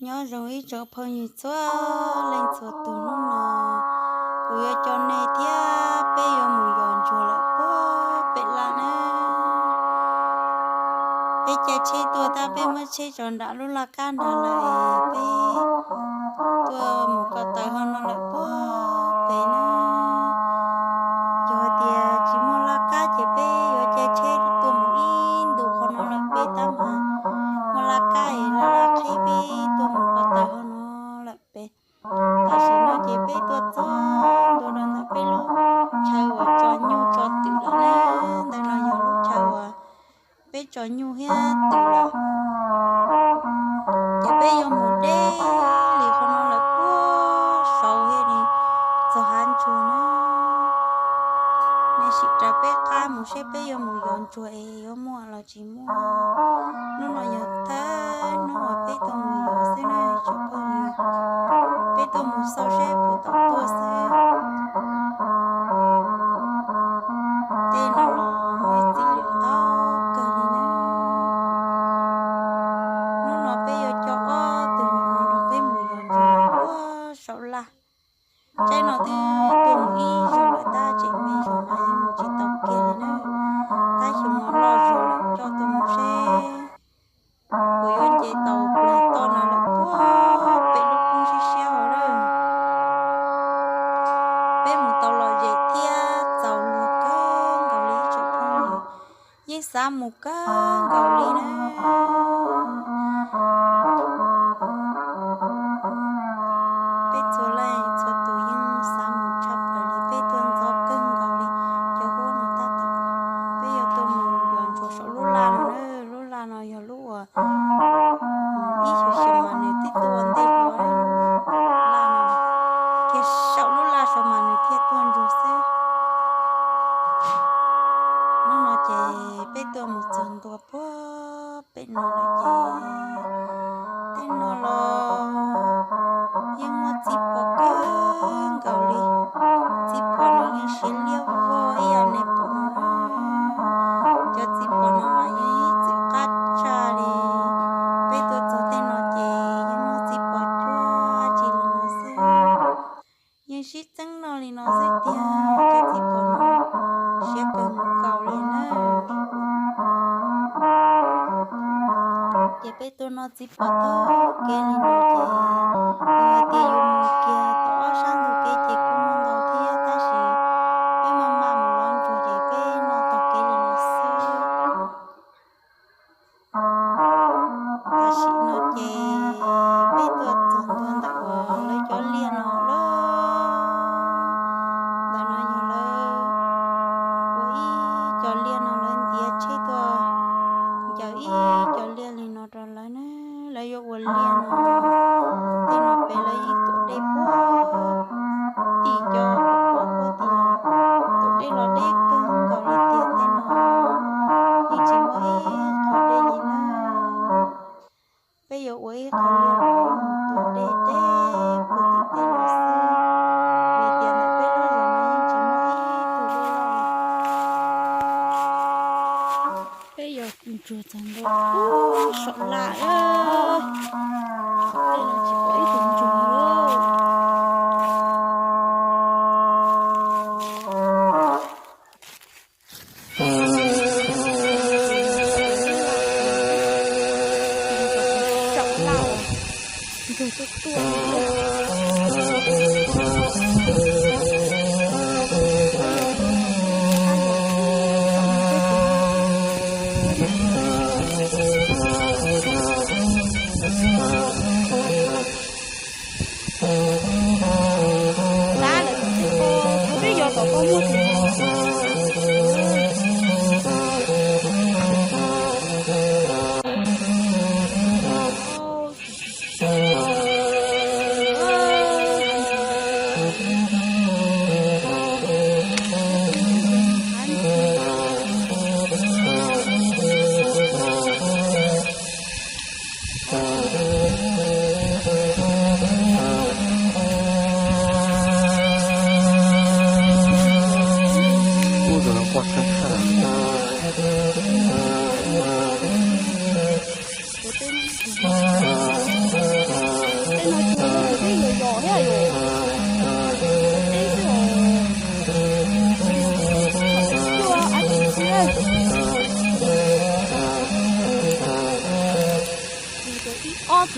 Nyob zoo ib tsoom phooj ywg txhua leej txhua tus, hnub no kuv yuav coj nej thiab peb yuav mus yos ntsuag lawm puag pem laj na. Peb caij tsheb tuaj tab peb muab tsheb tso nram lub laj kab nrad lawm, peb tuaj mus ko taw ho no lawm puag pem na. Yog hais tias tsis muaj laj kab ces peb yuav caij tsheb tuaj mus ib ntus qhov no lawm pem tab mas muaj laj kab es laj laj qhib peb tuaj mus ko taw ho no lawm pem. Tam sim no ces peb tuaj txog ntua rau ntawm peb lub chaw uas tso nyuj tso twm lawm na. Ntawm no yog lub chaw uas peb tso nyuj thiab twm lawm. Ces peb yuav mus deb li qhov no lawm puag saud thiaj li txog hav ntsuag na. Nej sim raws peb qab mus seb peb yuav mus yos ntsuag es yuav muaj los tsis muaj. Hnub no yog thawj hnub uas peb tuaj mus yos xwb na tsoom phooj ywg. Peb tuaj mus xauj seb puas tau tuaj xwb. Tej no los muaj txiv lws ntau kawg li na. Hnub no peb yuav coj ob tug nyuam no nrog peb mus yos ntsuag puag saum laj. Tsaib no twb tuaj mus ib zaug lawm tab tseem me zog mas yeej mus tsis tau kiag li na. Tab xyoo no loj zog lawm coj tuaj mus seb puas yuav nce tau plag toj no lawm puag pem lub roob siab siab hauv lawm. Peb mus tau lom zem thiab txaus luag kawg nkaus li ib tsoom phooj ywg, yeej xav mus kawg nkaus li na. Peb txhua leej txhua tus yeej xav mus tshaj plaws li, peb tuaj ntxov kawg nkaus li. Cov huab no tab tom, peb yuav tuaj mus yos ntsuag saum lub laj no na. Lub laj no yog lub uas ib xyoos xyoos mas nws twb tuaj ua ntej hlo lub laj no, kiag saum lub laj saud mas nws thiaj tuaj ntsuag xwb. Hnub no ces peb tuaj mus txog ntua puag pem no lawm ces tej no los yeej muaj txiv pos kawg nkaus li. Txiv pos no yeej siav liab vog ib yam nej pom no na. Cov txiv pos no mas yeej ib txwm qab tshaj li. Peb tuaj txog tej no ces yeej muaj txiv pos cuag tsi li no xwb. Yeej sib txeeb noj li no xwb tiag, cov txiv pos no siav kawg nkaus li na. Ces peb tuaj noj txiv pos taug kev li no ces yog hais tias yus mus kiag tom ob sab ntug kev ces kuj muaj ntau thiab tab sis peb maj mam mus lov ntsuag ces peb noj taug kev li no xwb. Tam sim no ces peb tuaj txog ntua ntawm uas lawv cov liaj no lawm. Ntawm no yog lawv ua ib co liaj no, lawv ntiav tsheb tuaj ncaws ib co liaj li no rau lawv na. Lawv yuav ua liaj no, tej no pem lawv yeej tuam dej puag tim cov pos puag tim los, tuam dej los deb kawg nkaus li tiag tej no, yeej tsis muaj ib qho dej li na. Peb yuav ua ib qho liaj no tuam dej deb puag tim tej no xwb, vim tias ntawm peb lub zos no yeej tsis muaj ib tug dej loj li. Peb yuav ntsuag txog ntua saum laj lawm, tej no tsis pom ib tug ntsuag li. Saum laj, ntsuag tuaj tuaj. Tab lawm tus tib pog, peb yos tom pog muag tus no. Ces ib ob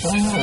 tug